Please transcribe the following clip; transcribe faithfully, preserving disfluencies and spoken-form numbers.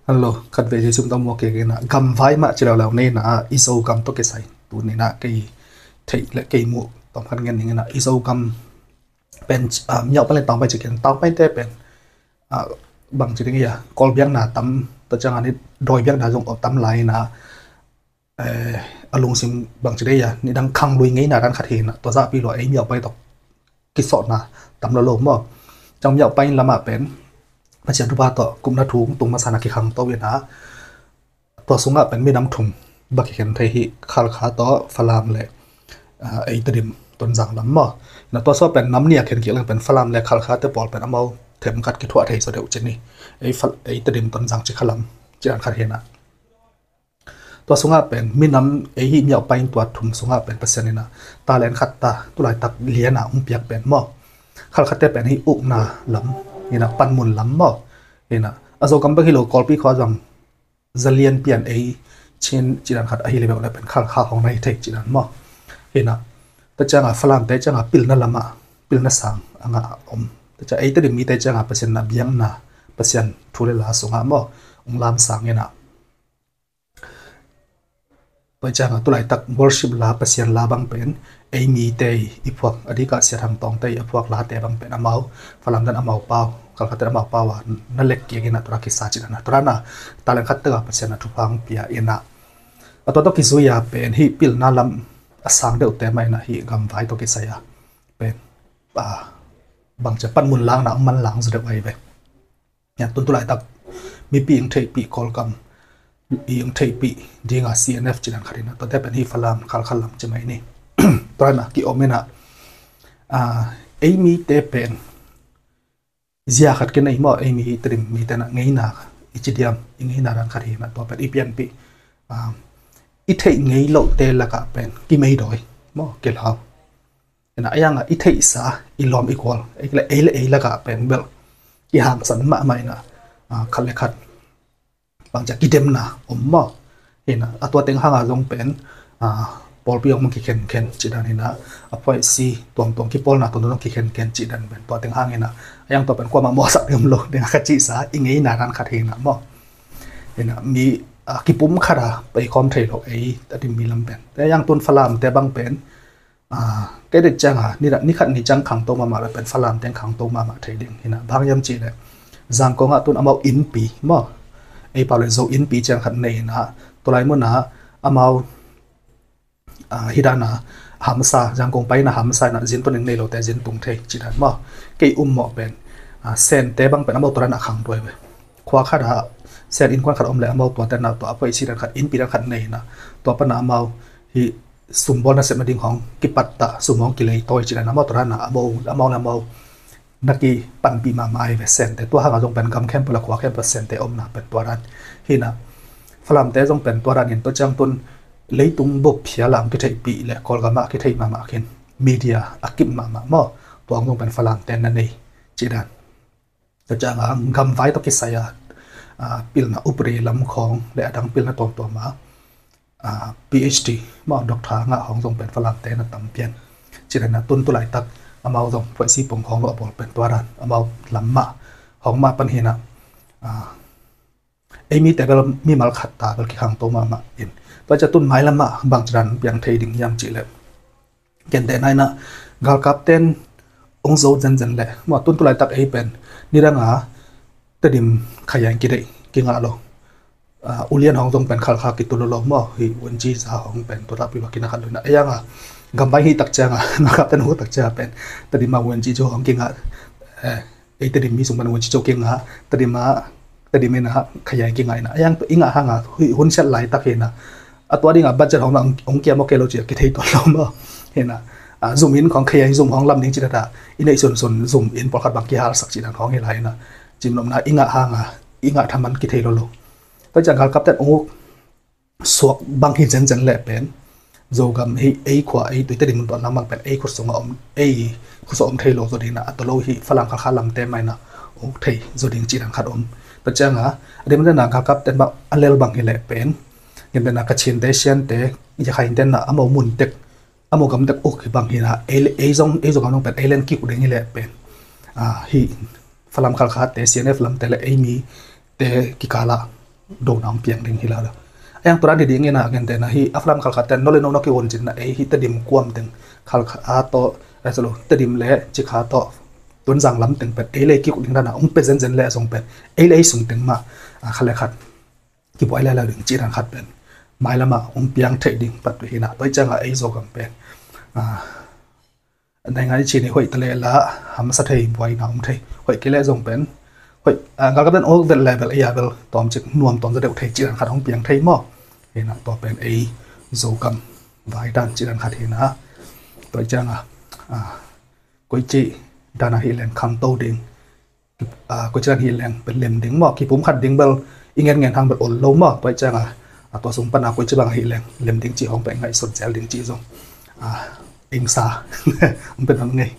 Hello, khat vei Jesu tawh mua kei kei na gamvai mah ci leuleu nei na i Zogam tawh kisai tu ni na kei theih le kei muh tawm khat ngen ning na i Zogam pen miau pan le tawng pai ci ken tawng pai te pen bang ci ding ia kol biakna tam ta ciang ani doi biakna zong tam lai na a lungsim bang ci dei ia ni dang khang lui ngei na dan khat hi na tua za pi lo ei miau pai tawh kisawhna tam lo lo maw. Ciang miau pai lamah pen Pasian thupha tawh kumna thu tung masa na kikhang to ina tua sungah pen minam thum bak kikhen thei hi Khalkha tawh Falam le ei Tedim Tonzang lam maw. Na tua sua pen nam nia khen kik leng pen Falam le Khalkha te pawl pen amau themkhat kithuah thei zaw deuh ci ni. Ei Tedim Tonzang ci kha lam ci dan khat hi na tua sungah pen minam ei hi miau pai tua thum sungah pen Pasian ina talent khat ta tulaitak liana ung piak pen maw. Khalkha te pen hi ukna lam ina panmun lam maw. Ina a Zogam bek hi lo Kawlpi khua zong zalian pian ei Chin ci dan khat ahi le beuh le pen Khalkha hong na hi thei ci dan maw. Ina ta cianga Falam te cianga pilna lama pilna sang anga om ta cia ei Tedim mi te cianga Pasian na biakna Pasian thu le la sunga maw ung lam sang ina Tua cianga tulaitak worship la Pasian la bang pen ei mi te i phuak a dikah Sia Thang Tawng te i a phuak la te bang pen amau Falam dan amau pau Khalkha te amau pau a na lek kiak ina tura kisa ci dana tura na talent khat tega Pasian a thupha hong pia ina a tua tawh kizui a pen hi pilna lam a sang deuh te mah ina hi gamvai tawh kisai a pen bang cia panmun lang na man lang zu deuh ai ve. Tun tulaitak mipi ing theihpih Kawlkam i ing theihpih dinga C N F ci dan khat ina tuate pen hi Falam Khalkha lam ci mai ni. Tua na ki om ina ei mi te pen zia khat kinei maw ei mi hi Tedim mi te na ngeina i ci diam i ngeina dan khat hi na tua pen i pianpih i theih ngei loh te lakah pen kimei dawi maw kilau. Ina a yanga i theihsa i lawm i kual ei le ei lakah pen bel i hangsan mahmah ina khat le khat bangcia kidemna om maw. Ina a tua teng hanga zong pen pawlpi hong mang kikhenkhen ci dan ina a phuaisi tuamtuam kipawlna tuamtuam zong kikhenkhen ci dan pen tua teng hang ina a yang tua pen kuamah muasak ding om lo ding a khat cihsa i ngeina dan khat hi ina maw. Ina mi kipum khata peikhawm thei lo ei a dim mi lam pen a yang tun Falam te bang pen Kei dek cianga ni khat ni ciang khangto mahmah lo pen Falam teng khangto mahmah thei ding hina bang hiam cih le Zangkong ah tun amau innpi maw ei pau le Zo innpi ciang khat nei ina tulai muna amau hidana hamsa Zangkong paina hamsa ina zin tuning nei lote zin tung thei ci dan maw kei um mawh pen Sente bang pen amau tulai na khang tuai ve khua khata Sen innkuan khat om le amau tuate na tua a phuaisi dan khat innpi dan khat nei ina tua pana amau hi sumbawl nasepna ding hong kipatta sum hong kilei tawi ci dan amau tua dan a amau amau le amau na kipanpih mahmah ai ve Sente tua hanga zong pen gam khempeuh le khua khempeuh Sente omna pen tua dan hina Falamte zong pen tua dan in tua ciang tun leitung bup phia lam kitheihpih le Kawlgam ah kitheih mahmah khin media a kip mahmah maw tua hong zong pen Falamte na nei ci dan. Tua cianga gamvai tawh kisai a pilna upadi lam khawng le a dang pilna tuamtuama PhD maw doctor ngah hong zong pen Falamte na tam pian ci dan a tun tulaitak amau zong phuaisi pong khawng lo a bawl pen tua dan amau lam mah hong mah pan hina ei mite bel mimal khat ta bel kikhangto mahmah in tua cia tun mailamah bang ci dan piang thei ding hiam cih le Kente naina galkapten ong zo zenzen le maw tun tulaitak ei pen nidanga Tedim khaia in kideih kingah lo. Ulian hong zong pen Khalkha kitul lo maw hi Wenji za hong pen tuatah pilwa kinakhat lo ina ei anga gambai hi tak cianga galkapten hu tak cianga pen Tedima Wenji zo hong kingah ei Tedim mi sung pen Wenji zo kingah Tedima Tedim ina khaia in kingah ina ei ang i ngah hanga hun siat laitak hi ina a tua dinga budget hong ong kia maw kei lo cia kithei tuan lo maw hina zum in khong khei zum hong lam ding ci data i neih sunsun zum in pawlkhat bang kihalsak ci dan hong hi lai ina cimlomna i ngah hanga i ngah thaman kithei lo lo. Tua ciang galkapten ong uk suak bang hi zenzen leh pen Zogam hi ei khua ei tuite ding mun tuan lamang pen ei khut sunga om ei khut sunga om thei lo zo dingna a tolo hi Falam Khalkha lamte maina ong thei zo ding ci dan khat om. Tua cianga a dim dena galkapten bang a lel bang hi leh pen Gentena Kachinte Siante Yakhainte na amau mun tek amau gam tek uk hi bang hina ei zong ei zong amau pen ei len kik ding hi leh pen hi Falam Khalkhate C N F lamte le ei mite kikala dona hong piang ding hi lo. A yang tua dan hi ding ina, a gentehna hi a Falam khalkhat ten no le no na kihuncin na ei hi Tedim kuam teng khalkhat a tawh, eh, solo, Tedim le Cikha tawh Tonzang lam teng pen ei le ei kikuk ding dan a hong pia zenzen le a zong pen ei le ei sung teng mah, ah, khat le khat kibuai lai lo ding cih dan khat pen mailam ah hong piang theih ding pat hi na. Tua hi ciang a ei Zogam pen, ah, naingan i cih ni hoih ta leh lah a masa thei buaina om thei, hoih kei leh zong pen hoih, ah, galkap ten all that level ei a bel tawmcik nuam tawm zaw deuh thei cih dan khat hong piang thei maw. Hi na, tua pen ei Zogam vai dan cih dan khat hi na. Tua hi ciang a, ah, koici dan a hi leng khangto ding, ah, koici dan hi leng pen lem ding maw, kipum khat ding bel i ngen ngen hang bel ol lo maw. Tua hi ciang a, ah, tua sung pan a koici bang a hi leng lem ding cih hong pen ngaihsut zel ding cih zong, ah, engsa hong pen hong ngei.